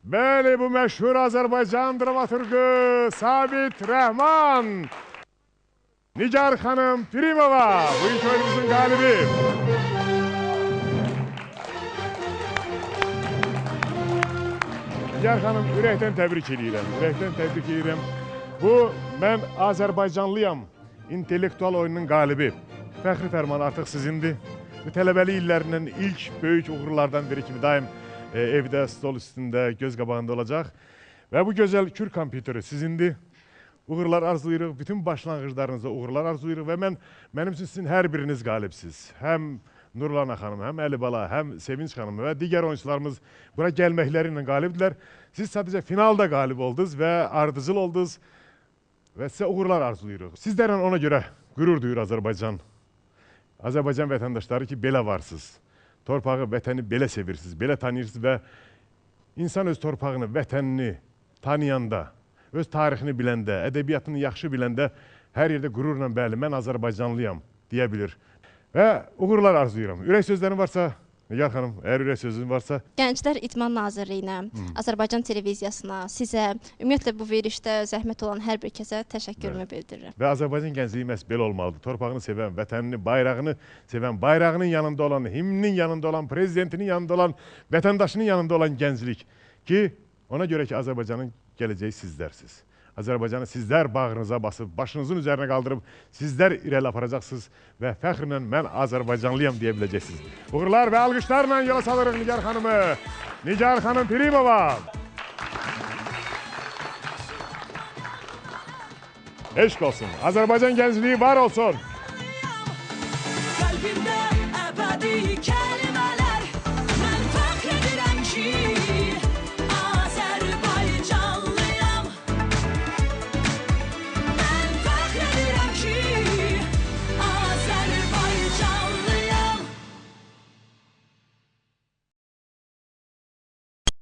Bəli, bu məşhur Azərbaycan dramaturqu Sabit Rəhman. Nigar xanım Pirimova, bugünkü oyunumuzun qalibi. Nigar xanım, ürəkdən təbrik edirəm. Ürəkdən təbrik edirəm. Bu, mən Azərbaycanlıyam intellektual oyununun qalibi. Fəxri fərman artıq sizindir. Bu tələbəlik illərindən ilk böyük uğurlardan biri kimi daim evdə, stol üstündə, göz qabağında olacaq. Və bu gözəl kür kompüteri sizindir. Uğurlar arzulayırıq, bütün başlanğıclarınıza uğurlar arzulayırıq və mənim üçün sizin hər biriniz qalibsiz. Həm Nurlana xanım, həm Əlibala, həm Sevinç xanım və digər oyunçularımız bura gəlməkləri ilə qalibdirlər. Siz sadəcə finalda qalib oldunuz və ardıcıl oldunuz və sizə uğurlar arzulayırıq. Sizlərlə ona görə qürur duyur Azərbaycan. Azərbaycan vətəndaşları ki, belə varsınız. Torpağı, vətəni belə sevirsiniz, belə tanıyırsınız və insan öz torpağını, vətənini tanıyanda, öz tarixini biləndə, ədəbiyyatını yaxşı biləndə hər yerdə qürurla bəli, mən Azərbaycanlıyam deyə bilir. Və uğurlar arzulayıram. Ürək sözlərin varsa, Nigar xanım, əgər ürək sözün varsa. Gənclər İdman Nazirliyinə, Azərbaycan Televiziyasına, sizə, ümumiyyətlə bu verişdə zəhmət olan hər bir kəsə təşəkkürümü bildirirəm. Və Azərbaycan gəncliyi məhz belə olmalıdır. Torpağını sevən, vətənini, bayrağını sevən, bayrağının yanında olan, himninin yanında olan, prezidentinin yanında olan, vətəndaşının yanında olan gənclik ki, ona görə ki, Azərbaycanın gələcəyi sizlərsiz. Azərbaycanı sizlər bağrınıza basıb, başınızın üzərinə qaldırıb, sizlər irəli aparacaqsınız və fəxrlə mən Azərbaycanlıyam deyə biləcəksiniz. Uğurlar və alqışlarla yola salırıq Nigar xanımı. Nigar xanım Pirimova. Eşq olsun. Azərbaycan gəncliyi var olsun.